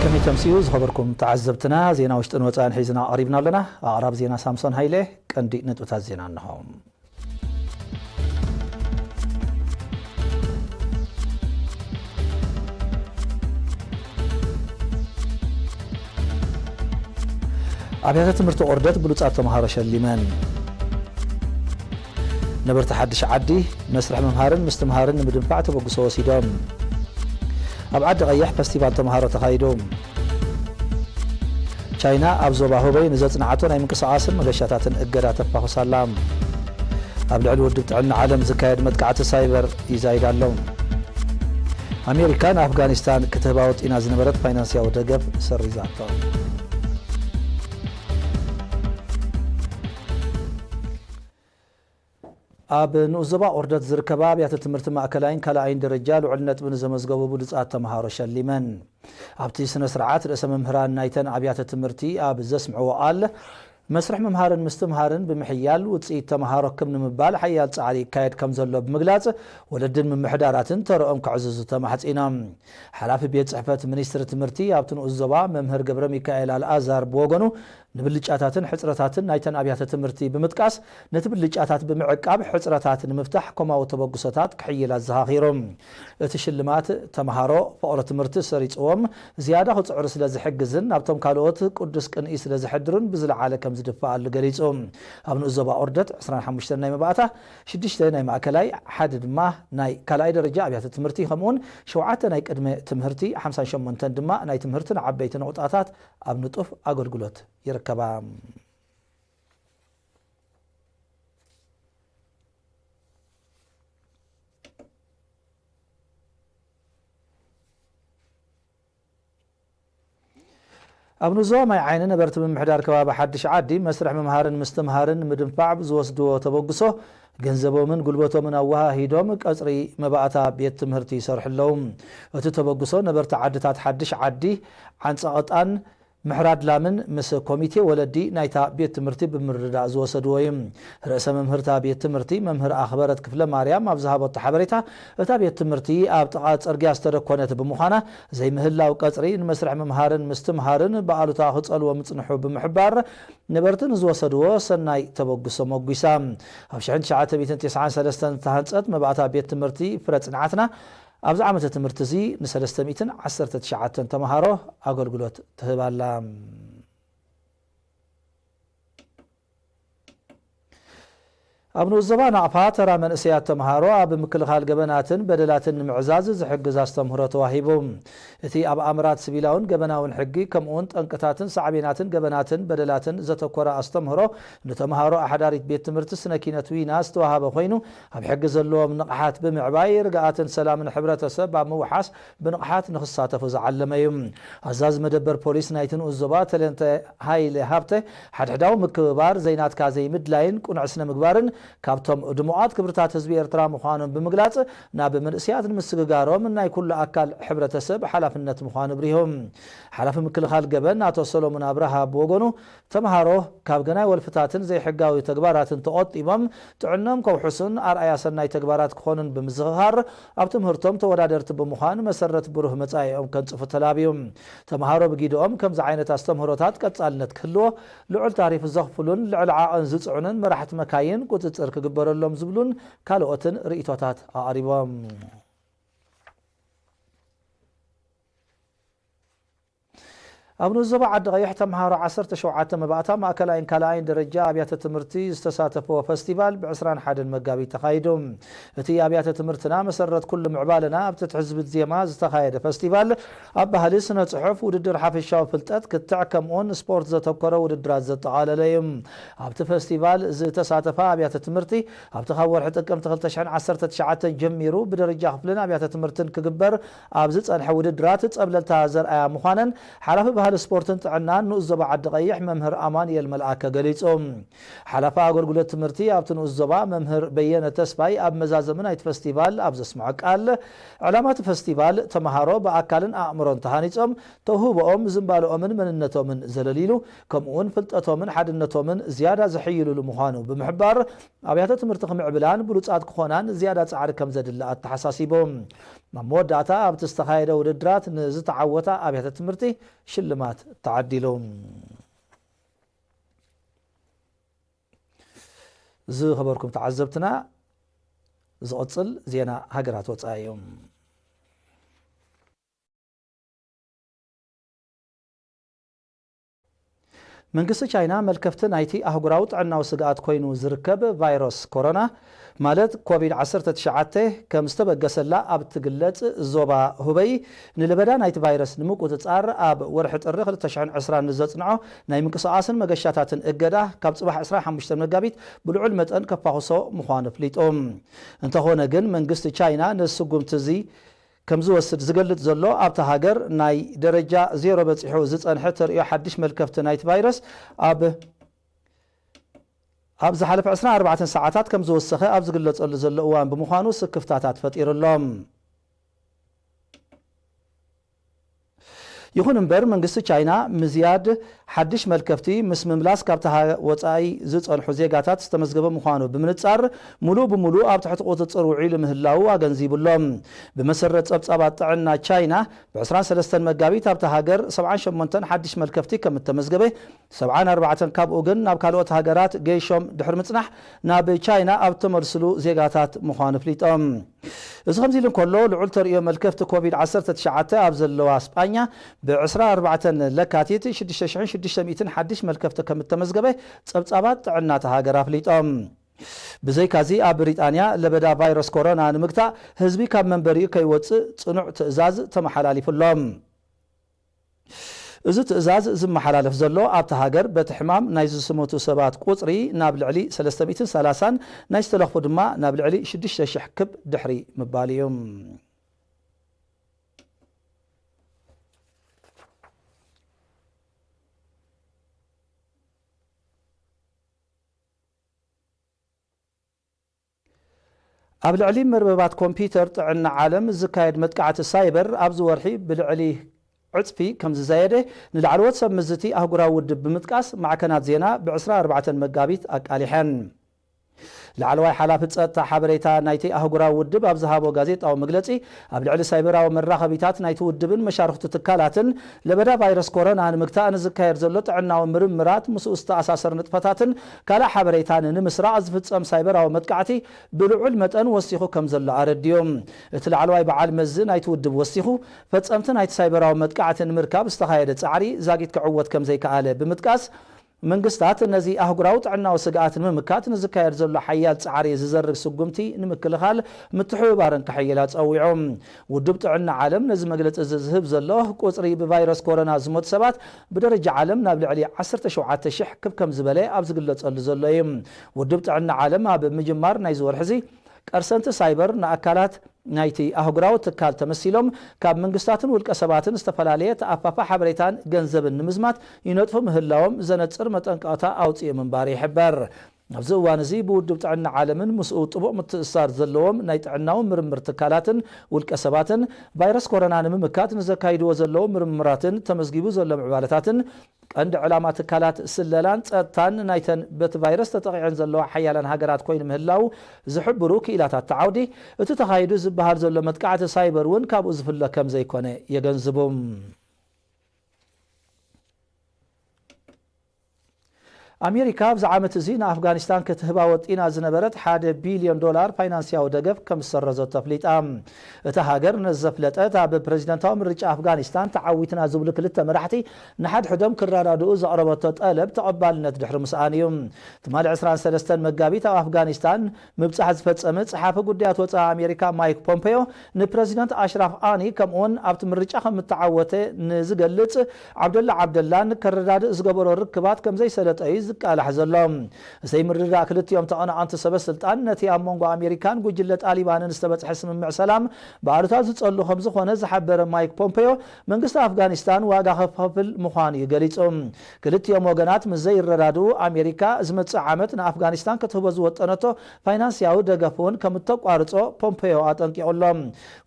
ቅድሚ ተምስኡ ዝኸበርኩም ተዓዘብትና፣ ዜና ውሽጥን ወጻእን ሒዝና ቀሪብና ኣለና። ኣቕራብ ዜና ሳምሶን ሃይለ። ቀንዲ ነጥብታት ዜና እንሆ። ኣብያተ ትምህርቲ ኦርደት ብሉጻት ተምሃሮ ሸሊመን። ነበርቲ ሓድሽ ዓዲ መስርሕ ምምሃርን ምስትምሃርን ንምድንፋዕ ተበግሶ ወሲዶም። ኣብ ዓዲ ቀይሕ ፈስቲቫል ተምሃሮ ተኻይዱ። ቻይና ኣብ ዞባ ሁበይ ንዘጽንዓቶ ናይ ምንቅስቓስን መገሻታትን እገዳ ተፋኹስ ኣላ። ኣብ ልዕሊ ውድብ ጥዕና ዓለም ዝካየድ መጥቃዕቲ ሳይበር ይዛይድ ኣሎ። ኣሜሪካ ንኣፍጋኒስታን ክትህባ ወጢና ዝነበረት ፋይናንስያዊ ደገፍ ሰሪዛቶ። ኣብ ንኡስ ዞባ ኦርደት ዝርከባ ኣብያተ ትምህርቲ ማእከላይን ካልኣይን ደረጃ ልዑል ነጥቢ ንዘመዝገቡ ብሉጻት ተምሃሮ ሸሊመን። ኣብቲ ስነ ስርዓት ርእሰ መምህራን ናይተን ኣብያተ ትምህርቲ ኣብ ዘስምዕዎ ቃል፣ መስርሕ ምምሃርን ምስትምሃርን ብምሕያል ውጽኢት ተምሃሮ ክብ ንምባል ሓያል ጻዕሪ ይካየድ ከም ዘሎ ብምግላጽ፣ ወለድን ምምሕዳራትን ተረኦም ከዕዝዙ ተማሕጺኖም። ሓላፊ ቤት ጽሕፈት ሚኒስትሪ ትምህርቲ ኣብቲ ንኡስ ዞባ መምህር ገብረ ሚካኤል ኣልኣዛር ብወገኑ፣ ንብልጫታትን ሕጽረታትን ናይተን ኣብያተ ትምህርቲ ብምጥቃስ፣ ነቲ ብልጫታት ብምዕቃብ ሕጽረታት ንምፍታሕ ኮማዊ ተበግሶታት ክሕይል ኣዘኻኺሩ። እቲ ሽልማት ተምሃሮ ፍቕሪ ትምህርቲ ሰሪጽዎም ዝያዳ ክጽዕሩ ስለ ዝሕግዝን ናብቶም ካልኦት ቅዱስ ቅንኢ ስለ ዘሕድሩን ብዝለዓለ ከም ዝድፍኣሉ ገሊጹ። ኣብ ንኡስ ዞባ ኦርደት ዕስራን ሓሙሽተን ናይ መባእታ፣ ሽዱሽተ ናይ ማእከላይ፣ ሓደ ድማ ናይ ካልኣይ ደረጃ ኣብያተ ትምህርቲ ከምኡውን ሸውዓተ ናይ ቅድመ ትምህርቲ፣ ሓምሳን ሸሞንተን ድማ ናይ ትምህርቲ ንዓበይቲ ነቑጣታት ኣብ ንጡፍ ኣገልግሎት ይርከባ። ኣብ ንዞባ ማይ ዓይኒ ነበርቲ ምምሕዳር ከባቢ ሓድሽ ዓዲ መስርሕ ምምሃርን ምስትምሃርን ንምድንፋዕ ብዝወስድዎ ተበግሶ ገንዘቦምን ጉልበቶምን ኣወሃሂዶም ቀጽሪ መባእታ ቤት ትምህርቲ ይሰርሑ ኣለዉ። እቲ ተበግሶ ነበርቲ ዓድታት ሓድሽ ዓዲ፣ ዓንጸቐጣን ምሕራድ ላምን ምስ ኮሚቴ ወለዲ ናይታ ቤት ትምህርቲ ብምርድዳእ ዝወሰድዎ እዩ። ርእሰ መምህርታ ቤት ትምህርቲ መምህር ኣኽበረት ክፍለ ማርያም ኣብ ዝሃበቶ ሓበሬታ፣ እታ ቤት ትምህርቲ ኣብ ጥቓ ጽርግያ ዝተደኮነት ብምዃና ዘይምህላው ቀጽሪ ንመስርሕ ምምሃርን ምስትምሃርን ብኣሉታ ክጸልዎ ምጽንሑ ብምሕባር፣ ነበርቲ ንዝወሰድዎ ሰናይ ተበግሶ መጒሳ። ኣብ ሽሕን ትሽዓተ ሚእትን ተስዓን ሰለስተን ዝተሃንጸት መባእታ ቤት ትምህርቲ ፍረ ጽንዓትና ኣብዚ ዓመተ ትምህርቲ እዚ ንሰለስተ ሚእትን ዓሰርተ ትሽዓተን ተምሃሮ ኣገልግሎት ትህብ ኣላ። ኣብ ንኡስ ዞባ ናቕፋ ተራ መንእሰያት ተምሃሮ ኣብ ምክልኻል ገበናትን በደላትን ንምዕዛዝ ዝሕግዝ ኣስተምህሮ ተዋሂቡ። እቲ ኣብ ኣምራት ስቪላውን ገበናውን ሕጊ ከምኡውን ጠንቅታትን ሳዕቤናትን ገበናትን በደላትን ዘተኮረ ኣስተምህሮ ንተምሃሮ ኣሕዳሪት ቤት ትምህርቲ ስነ ኪነት ዊና ዝተዋሃበ ኮይኑ ኣብ ሕጊ ዘለዎም ንቕሓት ብምዕባይ ርግኣትን ሰላምን ሕብረተሰብ ኣብ ምውሓስ ብንቕሓት ንኽሳተፉ ዝዓለመ እዩ። ኣዛዚ መደበር ፖሊስ ናይቲ ንኡስ ዞባ ተለንተ ሃይለ ሃብተ፣ ሓድሕዳዊ ምክብባር ዘይናትካ ዘይምድላይን ቅኑዕ ስነ ምግባርን ካብቶም ድሙቓት ክብርታት ህዝቢ ኤርትራ ምዃኖም ብምግላጽ፣ ናብ መንእሰያት ንምስግጋሮም ናይ ኩሉ ኣካል ሕብረተሰብ ሓላፍነት ምዃኑ ኣብሪሁ። ሓላፊ ምክልኻል ገበን ኣቶ ሰሎሞን ኣብርሃ ብወገኑ፣ ተምሃሮ ካብ ገናይ ወልፍታትን ዘይሕጋዊ ተግባራትን ተቖጢቦም ጥዕኖም ከውሕሱን ኣርኣያ ሰናይ ተግባራት ክኾኑን ብምዝኽኻር፣ ኣብ ትምህርቶም ተወዳደርቲ ብምዃን መሰረት ብሩህ መጻኢኦም ከንጽፉ ተላብዩ። ተምሃሮ ብጊድኦም ከምዚ ዓይነት ኣስተምህሮታት ቀጻልነት ክህልዎ ልዑል ታሪፍ ዘኽፍሉን ልዕሊ ዓቐን ዝጽዕኑን መራሕቲ መካይን ቁጽጽር ክግበረሎም ዝብሉን ካልኦትን ርእይቶታት ኣቕሪቦም። ኣብ ንኡስ ዞባ ዓዲ ቀይሕ ተምሃሮ ዓሰርተ ሸውዓተ መባእታ ማእከላይን ካልኣይን ደረጃ ኣብያተ ትምህርቲ ዝተሳተፍዎ ፈስቲቫል ብ ዕስራን ሓደን መጋቢት ተኻይዱ። እቲ ኣብያተ ትምህርትና መሰረት ኩሉ ምዕባለና ኣብ ትሕቲ ህዝቢ ዜማ ዝተኻየደ ፈስቲቫል ኣብ ባህሊ፣ ስነ ጽሑፍ፣ ውድድር ሓፈሻዊ ፍልጠት ክትዕ ከምኡውን ስፖርት ዘተኮረ ውድድራት ዘጠቓለለ እዩ። ኣብቲ ፈስቲቫል ዝተሳተፋ ኣብያተ ትምህርቲ ኣብቲ ካብ ወርሒ ጥቅምቲ ክልተ ሽሕን ዓሰርተ ትሽዓተን ጀሚሩ ብደረጃ ክፍልን ኣብያተ ትምህርትን ክግበር ኣብ ዝጸንሐ ውድድራት ጸብለልታ ዘርኣያ ምዃነን ሓላፊ ትካል ስፖርትን ጥዕናን ንኡስ ዞባ ዓዲ ቀይሕ መምህር ኣማኑኤል መልኣከ ገሊጹ። ሓላፊ ኣገልግሎት ትምህርቲ ኣብቲ ንኡስ ዞባ መምህር በየነ ተስፋይ ኣብ መዛዘሚ ናይቲ ፈስቲቫል ኣብ ዘስምዖ ቃል፣ ዕላማ እቲ ፈስቲቫል ተመሃሮ ብኣካልን ኣእምሮን ተሃኒጾም ተውህቦኦም፣ ዝንባለኦምን መንነቶምን ዘለልይሉ፣ ከምኡውን ፍልጠቶምን ሓድነቶምን ዝያዳ ዝሕይልሉ ምዃኑ ብምሕባር፣ ኣብያተ ትምህርቲ ክምዕብላን ብሉጻት ክኾናን ዝያዳ ጻዕሪ ከም ዘድሊ ኣተሓሳሲቡ። ኣብ መወዳእታ ኣብቲ ዝተኻየደ ውድድራት ንዝተዓወታ ኣብያተ ትምህርቲ ሽልማት ተዓዲሉ። ዝኸበርኩም ተዓዘብትና፣ ዝቕጽል ዜና ሃገራት ወጻኢ እዩ። መንግስቲ ቻይና መልከፍቲ ናይቲ ኣህጉራዊ ጥዕናዊ ስግኣት ኮይኑ ዝርከብ ቫይረስ ኮሮና፣ ማለት ኮቪድ ዓሰርተ ትሽዓተ፣ ከም ዝተበገሰላ ኣብ ትግለጽ ዞባ ሁበይ፣ ንለበዳ ናይቲ ቫይረስ ንምቁጽጻር ኣብ ወርሒ ጥሪ ክልተ ሽሕን ዕስራን ንዘጽንዖ ናይ ምንቅስቓስን መገሻታትን እገዳ፣ ካብ ጽባሕ ዕስራን ሓሙሽተን መጋቢት ብልዑል መጠን ከፋኹሶ ምዃኑ ኣፍሊጡ። እንተኾነ ግን፣ መንግስቲ ቻይና ነዚ ስጉምቲ እዚ ከም ዝወስድ ዝገልጽ ዘሎ፣ ኣብታ ሃገር ናይ ደረጃ ዜሮ በጺሑ ዝጸንሐ ተርእዮ ሓድሽ መልከፍቲ ናይቲ ቫይረስ ኣብ፣ ኣብ ዝሓለፈ ዕስራን ኣርባዕተን ሰዓታት ከም ዝወሰኸ ኣብ ዝግለጸሉ ዘሎ እዋን ብምዃኑ፣ ስክፍታታት ፈጢሩ ኣሎ። ይኹን እምበር፣ መንግስቲ ቻይና ምዝያድ ሓድሽ መልከፍቲ ምስ ምምላስ ካብቲ ሃ-፣ ወጻኢ ዝጸንሑ ዜጋታት ዝተመዝገበ ምዃኑ ብምንጻር፣ ምሉእ ብምሉእ ኣብ ትሕቲ ቁጽጽር ውዒሉ ምህላዉ ኣገንዚቡ ኣሎ። ብመሰረት ጸብጻባት ጥዕና ቻይና፣ ብ ዕስራን ሰለስተን መጋቢት ኣብታ ሃገር ሰብዓን ሸሞንተን ሓድሽ መልከፍቲ ከም እተመዝገበ፣ ሰብዓን ኣርባዕተን ካብኡ ግን ናብ ካልኦት ሃገራት ገይሾም ድሕሪ ምጽናሕ፣ ናብ ቻይና ኣብ እተመልስሉ ዜጋታት ምዃኑ ኣፍሊጦም። እዚ ከምዚ ኢሉ እንከሎ፣ ልዑል ተርእዮ መልከፍቲ ኮቪድ ዓሰርተ ትሽዓተ ኣብ ዘለዋ ስጳኛ፣ ብ ዕስራን ኣርባዕተን ለካቲት ሽዱሽተ ሽሕን ሽዱሽተ ሚእትን ሓድሽ መልከፍቲ ከም እተመዝገበ ጸብጻባት ጥዕና እታ ሃገር ኣፍሊጦም። ብዘይካዚ፣ ኣብ ብሪጣንያ ለበዳ ቫይረስ ኮሮና ንምግታእ፣ ህዝቢ ካብ መንበሪኡ ከይወጽእ ጽኑዕ ትእዛዝ ተመሓላሊፉ ኣሎ። እዚ ትእዛዝ ዝመሓላለፍ ዘሎ፣ ኣብታ ሃገር በቲ ሕማም ናይ ዝስሞቱ ሰባት ቁጽሪ ናብ ልዕሊ ሰለስተ ሚእትን ሰላሳን፣ ናይ ዝተለኽፉ ድማ ናብ ልዕሊ ሽዱሽተ ሽሕ ክብ ድሕሪ ምባል እዩ። ኣብ ልዕሊ መርበባት ኮምፒተር ጥዕና ዓለም ዝካየድ መጥቃዕቲ ሳይበር ኣብዚ ወርሒ ብልዕሊ ዕጽፊ ከም ዝዛየደ ንላዕለዎት ሰብ ምዝቲ ኣህጉራዊ ውድብ ብምጥቃስ፣ ማዕከናት ዜና ብ ዕስራን ኣርባዕተን መጋቢት ኣቃሊሐን። ላዕለዋይ ሓላፊ ጸጥታ ሓበሬታ ናይቲ ኣህጉራዊ ውድብ ኣብ ዝሃቦ ጋዜጣዊ መግለጺ፣ ኣብ ልዕሊ ሳይበራዊ መራኸቢታት ናይቲ ውድብን መሻርኽቱ ትካላትን ለበዳ ቫይረስ ኮሮና ንምግታእ ንዝካየድ ዘሎ ጥዕናዊ ምርምራት፣ ምስኡ ዝተኣሳሰር ንጥፈታትን ካልእ ሓበሬታን ንምስራቕ ዝፍጸም ሳይበራዊ መጥቃዕቲ ብልዑል መጠን ወሲኹ ከም ዘሎ ኣረድዩ። እቲ ላዕለዋይ በዓል መዚ ናይቲ ውድብ ወሲኹ፣ ፈጸምቲ ናይቲ ሳይበራዊ መጥቃዕቲ ንምርካብ ዝተኻየደ ጻዕሪ ዛጊት ክዕወት ከም ዘይከኣለ ብምጥቃስ፣ መንግስታት ነዚ ኣህጉራዊ ጥዕናዊ ስግኣት ንምምካት ንዝካየድ ዘሎ ሓያል ጻዕሪ ዝዘርግ ስጉምቲ ንምክልኻል ምትሕብባረን ከሐይላ ጸዊዑ። ውድብ ጥዕና ዓለም ነዚ መግለጺ እዚ ዝህብ ዘሎ፣ ቁጽሪ ብቫይረስ ኮሮና ዝሞቱ ሰባት ብደረጃ ዓለም ናብ ልዕሊ ዓሰርተ ሸውዓተ ሽሕ ክብ ከም ዝበለ ኣብ ዝግለጸሉ ዘሎ እዩ። ውድብ ጥዕና ዓለም ኣብ ምጅማር ናይዚ ወርሒ እዚ፣ ቀርሰንቲ ሳይበር ንኣካላት ናይቲ ኣህጉራዊ ትካል ተመሲሎም፣ ካብ መንግስታትን ውልቀ ሰባትን ዝተፈላለየ ተኣፋፋ ሓበሬታን ገንዘብን ንምዝማት ይነጥፉ ምህላዎም ዘነጽር መጠንቀቕታ ኣውጺኡ ምንባሩ ይሕበር። ኣብዚ እዋን እዚ ብውድብ ጥዕና ዓለምን ምስኡ ጥቡቕ ምትእስሳር ዘለዎም ናይ ጥዕናዊ ምርምር ትካላትን ውልቀ ሰባትን፣ ቫይረስ ኮሮና ንምምካት ንዘካይድዎ ዘለዉ ምርምራትን ተመዝጊቡ ዘሎ ምዕባለታትን፣ ቀንዲ ዕላማ ትካላት ስለላን ጸጥታን ናይተን በቲ ቫይረስ ተጠቒዐን ዘለዋ ሓያላን ሃገራት ኮይኑ ምህላዉ ዝሕብሩ ክኢላታት እቲ ዓውዲ፣ እቲ ተኻይዱ ዝበሃል ዘሎ መጥቃዕቲ ሳይበር እውን ካብኡ ዝፍለ ከም ዘይኮነ የገንዝቡ። ኣሜሪካ ኣብዚ ዓመት እዚ ንኣፍጋኒስታን ክትህባ ወጢና ዝነበረት ሓደ ቢልዮን ዶላር ፋይናንስያዊ ደገፍ ከም ዝሰረዘቶ ኣፍሊጣ። እታ ሃገር ነዚ ዘፍለጠት፣ ኣብ ፕረዚደንታዊ ምርጫ ኣፍጋኒስታን ተዓዊትና ዝብሉ ክልተ መራሕቲ ንሓድሕዶም ክረዳድኡ ዘቕረበቶ ጠለብ ተቐባልነት ድሕሪ ምስኣን እዩ። ትማሊ ዕስራን ሰለስተን መጋቢት ኣብ ኣፍጋኒስታን ምብጻሕ ዝፈጸመ ጸሓፊ ጉዳያት ወጻኢ ኣሜሪካ ማይክ ፖምፔዮ፣ ንፕረዚደንት ኣሽራፍ ኣኒ ከምኡውን ኣብቲ ምርጫ ከም እተዓወተ ንዝገልጽ ዓብደላ ዓብደላን ከረዳድእ ዝገበሮ ርክባት ከም ዘይሰለጠ እዩ ዝቃላሕ ዘሎ። ዘይምርድዳእ ክልቲኦም ተቐናቐንቲ ሰበ ስልጣን ነቲ ኣብ መንጎ ኣሜሪካን ጉጅለ ጣሊባንን ዝተበጽሐ ስምምዕ ሰላም ብኣሉታ ዝጸሉ ከም ዝኾነ ዝሓበረ ማይክ ፖምፔዮ፣ መንግስቲ ኣፍጋኒስታን ዋጋ ከፍክፍል ምዃኑ እዩ ገሊጹ። ክልቲኦም ወገናት ምስ ዘይረዳድኡ፣ ኣሜሪካ ዝመጽእ ዓመት ንኣፍጋኒስታን ክትህቦ ዝወጠነቶ ፋይናንስያዊ ደገፍ እውን ከም እተቋርጾ ፖምፔዮ ኣጠንቂቑ ኣሎ።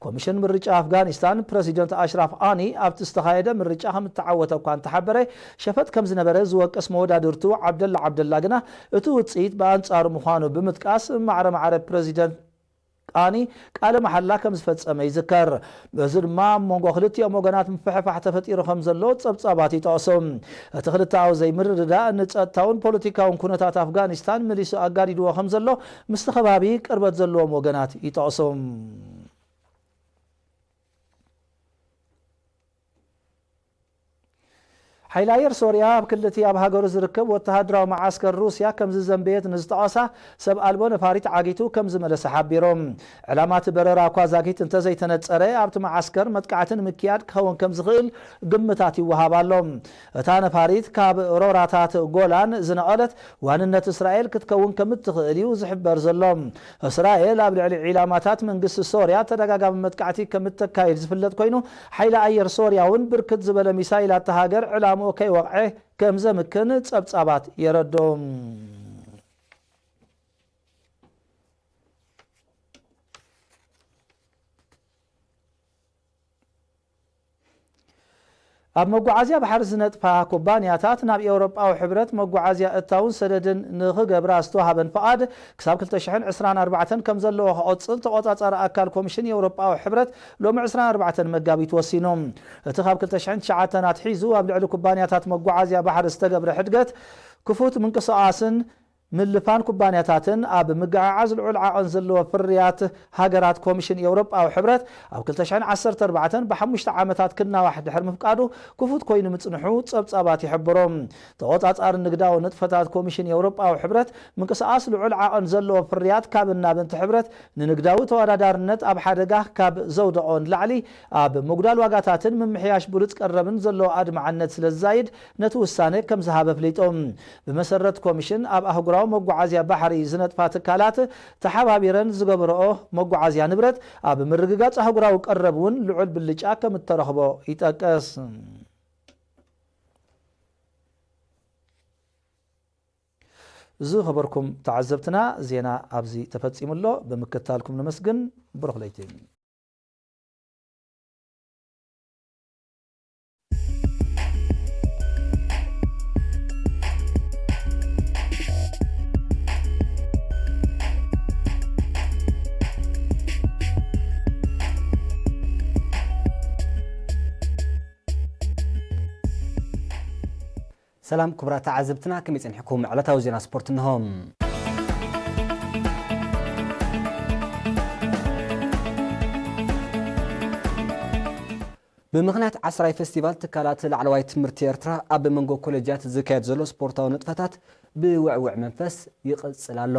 ኮሚሽን ምርጫ ኣፍጋኒስታን፣ ፕረሲደንት ኣሽራፍ ኣኒ ኣብቲ ዝተኻየደ ምርጫ ከም እተዓወተ እኳ እንተሓበረ፣ ሸፈጥ ከም ዝነበረ ዝወቅስ መወዳድርቱ ዓብደላ ዓብደላ ግና፣ እቲ ውጽኢት ብኣንጻሩ ምዃኑ ብምጥቃስ፣ ማዕረ ማዕረ ፕረሲደንት ኣኒ ቃለ መሓላ ከም ዝፈጸመ ይዝከር። በዚ ድማ ኣብ መንጎ ክልቲኦም ወገናት ምፍሕፋሕ ተፈጢሩ ከም ዘሎ ጸብጻባት ይጠቕሱ። እቲ ክልተኣዊ ዘይምርድዳእ ንጸጥታውን ፖለቲካውን ኩነታት ኣፍጋኒስታን መሊሱ ኣጋዲድዎ ከም ዘሎ ምስቲ ከባቢ ቅርበት ዘለዎም ወገናት ይጠቕሱ። ሓይሊ ኣየር ሶርያ ኣብ ክልቲ ኣብ ሃገሩ ዝርከብ ወተሃደራዊ መዓስከር ሩስያ ከም ዝዘንበየት ንዝጠቐሳ ሰብ ኣልቦ ነፋሪት ዓጊቱ ከም ዝመለሰ ሓቢሩ። ዕላማ እቲ በረራ እኳ ዛጊት እንተዘይተነጸረ፣ ኣብቲ መዓስከር መጥቃዕቲ ንምክያድ ክኸውን ከም ዝኽእል ግምታት ይወሃብ ኣሎ። እታ ነፋሪት ካብ ሮራታት ጎላን ዝነቐለት ዋንነት እስራኤል ክትከውን ከም እትኽእል እዩ ዝሕበር ዘሎ። እስራኤል ኣብ ልዕሊ ዒላማታት መንግስቲ ሶርያ ተደጋጋሚ መጥቃዕቲ ከም እተካይድ ዝፍለጥ ኮይኑ፣ ሓይሊ ኣየር ሶርያ እውን ብርክት ዝበለ ሚሳይላት እታ ሃገር ዕላምኡ ከይወቕዐ ከም ዘምክን ጸብጻባት የረድኡ። ኣብ መጓዓዝያ ባሕሪ ዝነጥፋ ኩባንያታት ናብ ኤውሮጳዊ ሕብረት መጓዓዝያ እታውን ሰደድን ንኽገብራ ዝተዋህበን ፍቓድ ክሳብ ክልተ ሽሕን ዕስራን ኣርባዕተን ከም ዘለዎ ክቕጽል ተቖጻጻሪ ኣካል ኮሚሽን ኤውሮጳዊ ሕብረት ሎሚ ዕስራን ኣርባዕተን መጋቢት ወሲኑ። እቲ ካብ ክልተ ሽሕን ትሽዓተን ኣትሒዙ ኣብ ልዕሊ ኩባንያታት መጓዓዝያ ባሕሪ ዝተገብረ ሕድገት ክፉት ምንቅስቓስን ምልፋን ኩባንያታትን ኣብ ምግዕዓዝ ልዑል ዓቐን ዘለዎ ፍርያት ሃገራት ኮሚሽን ኤውሮጳዊ ሕብረት ኣብ ክልተ ሽሕን ዓሰርተ ኣርባዕተን ብሓሙሽተ ዓመታት ክናዋሕ ድሕሪ ምፍቃዱ ክፉት ኮይኑ ምጽንሑ ጸብጻባት ይሕብሩ። ተቖጻጻሪ ንግዳዊ ንጥፈታት ኮሚሽን ኤውሮጳዊ ሕብረት ምንቅስቓስ ልዑል ዓቐን ዘለዎ ፍርያት ካብን ናብን እቲ ሕብረት ንንግዳዊ ተወዳዳርነት ኣብ ሓደጋ ካብ ዘውደቖ ንላዕሊ ኣብ ምጉዳል ዋጋታትን ምምሕያሽ ብሉጽ ቀረብን ዘለዎ ኣድማዕነት ስለ ዝዛይድ ነቲ ውሳነ ከም ዝሃበ ኣፍሊጡ። ብመሰረት ኮሚሽን ኣብ ኣህጉራዊ መጓዓዝያ ባሕሪ ዝነጥፋ ትካላት ተሓባቢረን ዝገበረኦ መጓዓዝያ ንብረት ኣብ ምርግጋጽ ኣህጉራዊ ቀረብ እውን ልዑል ብልጫ ከም እተረኽቦ ይጠቅስ። ዝኸበርኩም ተዓዘብትና፣ ዜና ኣብዚ ተፈጺሙ ኣሎ። ብምክታልኩም ነመስግን። ብሩኽ ለይቲ። ሰላም ክቡራት ተዓዘብትና፣ ከመይ ጸኒሕኩም? ዕለታዊ ዜና ስፖርት እንሆ። ብምኽንያት ዓስራይ ፌስቲቫል ትካላት ላዕለዋይ ትምህርቲ ኤርትራ፣ ኣብ መንጎ ኮሌጃት ዝካየድ ዘሎ ስፖርታዊ ንጥፈታት ብውዕውዕ መንፈስ ይቕጽል ኣሎ።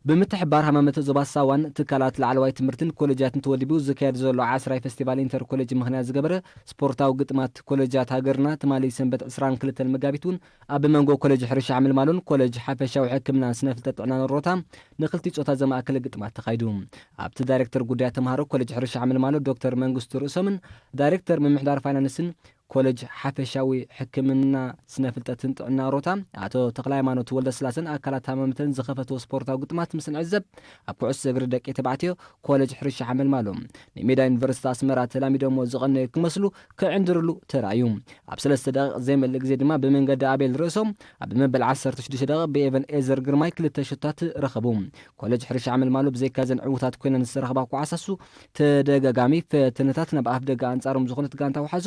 ብምትሕብባር ሃማመተ ዞባ ሳዋን ትካላት ላዕለዋይ ትምህርትን ኮሌጃትን ተወዲቡ ዝካየድ ዘሎ ዓስራይ ፌስቲቫል ኢንተር ኮሌጅ ምኽንያት ዝገበረ ስፖርታዊ ግጥማት ኮሌጃት ሃገርና ትማሊ ሰንበት ዕስራን ክልተን መጋቢት እውን ኣብ መንጎ ኮሌጅ ሕርሻ ዓመልማሎን ኮሌጅ ሓፈሻዊ ሕክምናን ስነ ፍልጠት ጥዕናን ኦሮታ ንክልቲ ጾታ ዘማእከለ ግጥማት ተኻይዱ። ኣብቲ ዳይሬክተር ጉዳያት ተምሃሮ ኮሌጅ ሕርሻ ዓመልማሎ ዶክተር መንግስቱ ርእሶምን ዳይሬክተር ምምሕዳር ፋይናንስን ኮሌጅ ሓፈሻዊ ሕክምና ስነ ፍልጠትን ጥዕና ኦሮታ ኣቶ ተኽለ ሃይማኖት ወልደ ስላሰን ኣካላት ሃማመተን ዝኸፈትዎ ስፖርታዊ ግጥማት ምስ ንዕዘብ፣ ኣብ ኩዕሶ እግሪ ደቂ ተባዕትዮ ኮሌጅ ሕርሻ ሓመልማሎ ንሜዳ ዩኒቨርሲቲ ኣስመራ ተላሚዶሞ ዝቐነዩ ክመስሉ ክዕንድርሉ ተራእዩ። ኣብ ሰለስተ ደቂቕ ዘይመልእ ግዜ ድማ ብመንገዲ ኣቤል ርእሶም ኣብ መበል ዓሰርተ ሽዱሽተ ደቂቕ ብኤቨን ኤዘር ግርማይ ክልተ ሹታት ረኸቡ። ኮሌጅ ሕርሻ ሓመልማሎ ብዘይካ ዘን ዕዉታት ኮይነን ዝተረኽባ ኳዕሳሱ ተደጋጋሚ ፈተነታት ናብ ኣፍ ደገ ኣንጻሮም ዝኾነት ጋንታ ውሓዙ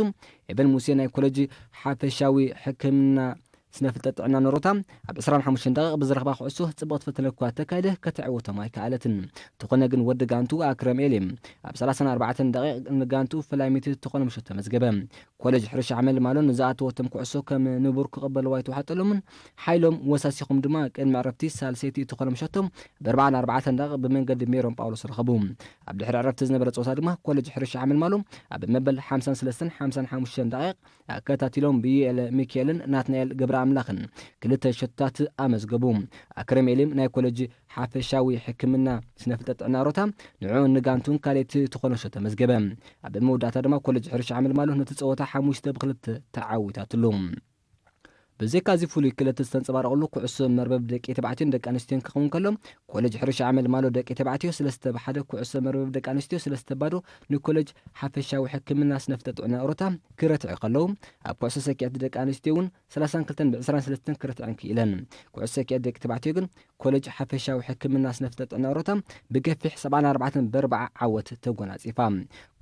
ኤቨን ሙሴ ናይ ኮሌጅ ሓፈሻዊ ሕክምና ስነ ፍልጠት ጥዕና ኖሮታ ኣብ ዕስራን ሓሙሽተን ደቂቕ ብዝረኽባ ኩዕሶ ጽብቕቲ ፈተነ እኳ ተካይደ ከተዕውቶም ኣይከኣለትን። እንተኾነ ግን ወዲ ጋንቱ ኣክረም ኤልም ኣብ ሰላሳን ኣርባዕተን ደቂቕ ንጋንቱ ፈላሚት ዝኾነ ምሸት ተመዝገበ። ኮሌጅ ሕርሻ ሓመልማሎ ንዝኣተወቶም ኩዕሶ ከም ንቡር ክቕበልዋ ኣይተዋሕጠሎምን ሓይሎም ወሳሲኹም ድማ ቅድሚ ዕረፍቲ ሳልሰይቲ ዝኾነ ምሸቶም ብኣርባዓን ኣርባዕተን ደቂቕ ብመንገዲ ሜሮን ጳውሎስ ረኸቡ። ኣብ ድሕሪ ዕረፍቲ ዝነበረ ጸወታ ድማ ኮሌጅ ሕርሻ ሓመልማሎ ኣብ መበል ሓምሳን ሰለስተን ሓምሳን ሓሙሽተን ደቂቕ ኣከታቲሎም ብዩኤል ሚካኤልን ናትናኤል ገብረ ኣምላኽን ክልተ ሸቶታት ኣመዝገቡ። ኣክረም ኤሊም ናይ ኮሌጅ ሓፈሻዊ ሕክምና ስነ ፍልጠት ጥዕና ኦሮታ ንዕኡን ንጋንቱን ካልኣይቲ ትኾኖ ሸቶ መዝገበ። ኣብ መወዳእታ ድማ ኮሌጅ ሕርሻ ዓመልማሎ ነቲ ጸወታ ሓሙሽተ ብክልተ ተዓዊታትሉ። ብዘይካዚ ፍሉይ ክለት ዝተንጸባረቐሉ ኩዕሶ መርበብ ደቂ ተባዕትዮን ደቂ ኣንስትዮን ክኸውን ከሎ፣ ኮሌጅ ሕርሻ ዓመልማሎ ደቂ ተባዕትዮ ሰለስተ ብሓደ፣ ኩዕሶ መርበብ ደቂ ኣንስትዮ ሰለስተ ባዶ ንኮሌጅ ሓፈሻዊ ሕክምና ስነፍልጠት ጥዕና ኦሮታ ክረትዑ ከለዉ፣ ኣብ ኩዕሶ ሰኪዐት ደቂ ኣንስትዮ እውን ሰላሳን ክልተን ብዕስራን ሰለስተን ክረትዐን ክኢለን። ኩዕሶ ሰኪዐት ደቂ ተባዕትዮ ግን ኮሌጅ ሓፈሻዊ ሕክምና ስነፍልጠት ጥዕና ኦሮታ ብገፊሕ ሰብዓን ኣርባዕተን ብኣርብዓ ዓወት ተጎናጺፋ።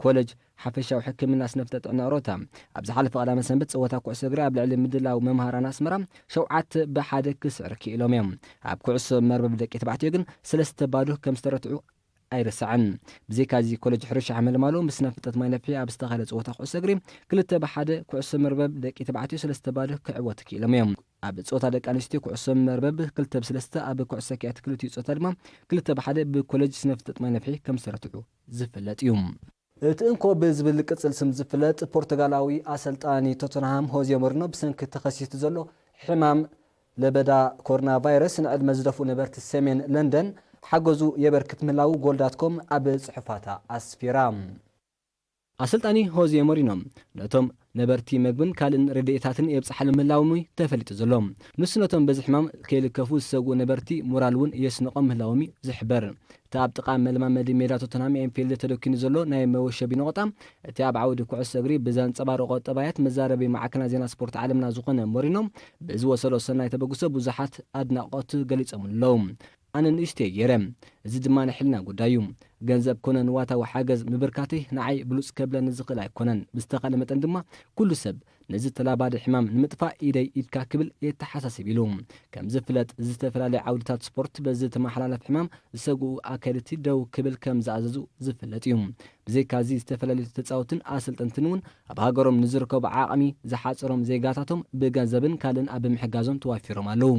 ኮሌጅ ሓፈሻዊ ሕክምና ስነፍልጠት ጥዕና ኦሮታ ኣብ ዝሓለፈ ቀዳመ ሰንበት ጸወታ ኩዕሶ እግሪ ኣብ ልዕሊ ምድላው መምሃራን ኣስመራ ሸውዓተ ብሓደ ክስዕር ክኢሎም እዮም። ኣብ ኩዕሶ መርበብ ደቂ ተባዕትዮ ግን ሰለስተ ባዶ ከም ዝተረትዑ ኣይርሳዕን። ብዘይካዚ ኮሌጅ ሕርሻ ሓመልማሎ ምስ ስነፍልጠት ማይ ነፍሒ ኣብ ዝተኻየደ ጸወታ ኩዕሶ እግሪ ክልተ ብሓደ፣ ኩዕሶ መርበብ ደቂ ተባዕትዮ ሰለስተ ባዶ ክዕወቱ ክኢሎም እዮም። ኣብ ጸወታ ደቂ ኣንስትዮ ኩዕሶ መርበብ ክልተ ብሰለስተ፣ ኣብ ኩዕሶ ሰኪዐት ክልቲኡ ጸወታ ድማ ክልተ ብሓደ ብኮሌጅ ስነፍልጠት ማይ ነፍሒ ከም ዝተረትዑ ዝፍለጥ እዩ። እቲ እንኮ ብዝብል ቅጽል ስም ዝፍለጥ ፖርቱጋላዊ ኣሰልጣኒ ቶተንሃም ሆዜ ሞሪኖ ብሰንኪ ተኸሲቱ ዘሎ ሕማም ለበዳ ኮሮና ቫይረስ ንዕድመ ዝደፍኡ ነበርቲ ሰሜን ለንደን ሓገዙ የበርክት ምህላዉ ጎል ዳት ኮም ኣብ ጽሑፋታ ኣስፊራ። ኣሰልጣኒ ሆዜ ሞሪኖ ነቶም ነበርቲ መግብን ካልእን ረድኤታትን የብጽሓሉ ምህላዎም ተፈሊጡ ዘሎ። ንሱ ነቶም በዚ ሕማም ከይልከፉ ዝሰግኡ ነበርቲ ሞራል እውን የስንቖም ምህላዎም እዩ ዝሕበር። እቲ ኣብ ጥቓ መልማመዲ ሜዳ ቶተንሃም ኤንፊልድ ተደኪኑ ዘሎ ናይ መወሸቢ ነቑጣ፣ እቲ ኣብ ዓውዲ ኩዕሶ እግሪ ብዘንጸባረቖ ጠባያት መዛረቢ ማዕከናት ዜና ስፖርት ዓለምና ዝኾነ ሞሪኖ ብዝወሰዶ ሰናይ ተበግሶ ብዙሓት ኣድናቖት ገሊጾምሉ ኣለዉ። ኣነ ንእሽተይ ገይረ። እዚ ድማ ናይ ሕልና ጉዳይ እዩ። ገንዘብ ኮነ ንዋታዊ ሓገዝ ምብርካተይ ንዓይ ብሉጽ ከብለኒ ዝኽእል ኣይኮነን። ብዝተኻእለ መጠን ድማ ኩሉ ሰብ ነዚ ተላባዲ ሕማም ንምጥፋእ ኢደይ ኢድካ ክብል የተሓሳስብ ኢሉ። ከም ዝፍለጥ ዝተፈላለዩ ዓውድታት ስፖርት በዚ ተመሓላለፍ ሕማም ዝሰግኡ ኣካየድቲ ደው ክብል ከም ዝኣዘዙ ዝፍለጥ እዩ። ብዘይካዚ ዝተፈላለዩ ተጻወትን ኣሰልጠንትን እውን ኣብ ሃገሮም ንዝርከቡ ዓቕሚ ዝሓጸሮም ዜጋታቶም ብገንዘብን ካልእን ኣብ ምሕጋዞም ተዋፊሮም ኣለዉ።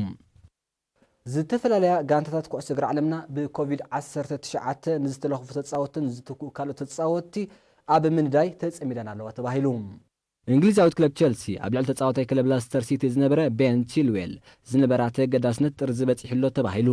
ዝተፈላለያ ጋንታታት ኩዕሶ እግሪ ዓለምና ብኮቪድ ዓሰርተ ትሽዓተ ንዝተለኽፉ ተጻወትን ዝትክኡ ካልኦት ተጻወትቲ ኣብ ምንዳይ ተጸሚደን ኣለዋ ተባሂሉ። እንግሊዛዊት ክለብ ቸልሲ ኣብ ልዕሊ ተጻዋታይ ክለብ ላስተር ሲቲ ዝነበረ ቤን ቺልዌል ዝነበራ ተገዳስነት ጥርዚ በጺሑሎ ተባሂሉ።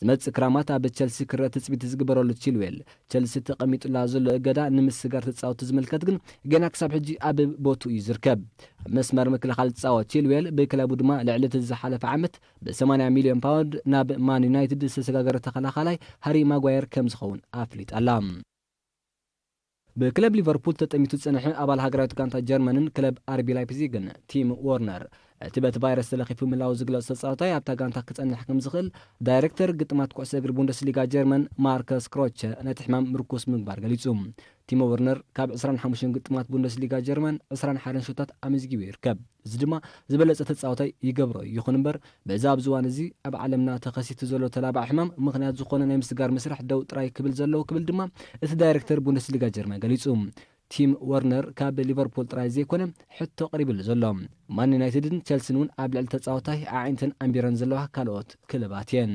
ዝመጽእ ክራማት ኣብ ቸልሲ ክረአ ትጽቢት ዝግበረሉ ቺልዌል ቸልሲ ተቐሚጡላ ዘሎ እገዳ ንምስጋር ተጻወትቲ ዝምልከት ግን ገና ክሳብ ሕጂ ኣብ ቦትኡ እዩ ዝርከብ። ኣብ መስመር ምክልኻል ዝጻወት ቺልዌል ብክለቡ ድማ ልዕሊ እቲ ዝሓለፈ ዓመት ብ ሰማንያ ሚልዮን ፓውንድ ናብ ማን ዩናይትድ ዝተሰጋገረ ተኸላኻላይ ሃሪ ማጓየር ከም ዝኸውን ኣፍሊጣ ኣላ። ብክለብ ሊቨርፑል ተጠሚቱ ዝጸንሐ ኣባል ሃገራዊት ጋንታ ጀርመንን ክለብ ኣርቢ ላይፕዚግን ቲም ዎርነር፣ እቲ በቲ ቫይረስ ተለኺፉ ምህላዉ ዝግለጽ ተጻዋታይ ኣብታ ጋንታ ክጸንሕ ከም ዝኽእል ዳይሬክተር ግጥማት ኩዕሶ እግሪ ቡንደስሊጋ ጀርመን ማርከስ ክሮቸ ነቲ ሕማም ምርኩስ ምግባር ገሊጹ። ቲሞ ዎርነር ካብ ዕስራን ሓሙሽተን ግጥማት ቡንደስሊጋ ጀርመን ዕስራን ሓደን ሸቶታት ኣመዝጊቡ ይርከብ። እዚ ድማ ዝበለጸ ተጻዋታይ ይገብሮ። ይኹን እምበር በዚ ኣብዚ እዋን እዚ ኣብ ዓለምና ተኸሲቱ ዘሎ ተላባዒ ሕማም ምኽንያት ዝኾነ ናይ ምስጋር መስርሕ ደው ጥራይ ክብል ዘለዎ ክብል ድማ እቲ ዳይሬክተር ቡንደስሊጋ ጀርመን ገሊጹ። ቲም ወርነር ካብ ሊቨርፑል ጥራይ ዘይኮነ ሕቶ ቀሪብሉ ዘሎ። ማን ዩናይትድን ቸልሲን እውን ኣብ ልዕሊ ተጻዋታይ ኣዒንተን ኣንቢረን ዘለዋ ካልኦት ክለባት እየን።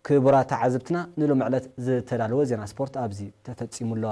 ክቡራት ተዓዘብትና ንሎሚ ዕለት ዝተዳለወ ዜና ስፖርት ኣብዚ ተፈጺሙ ኣሎ።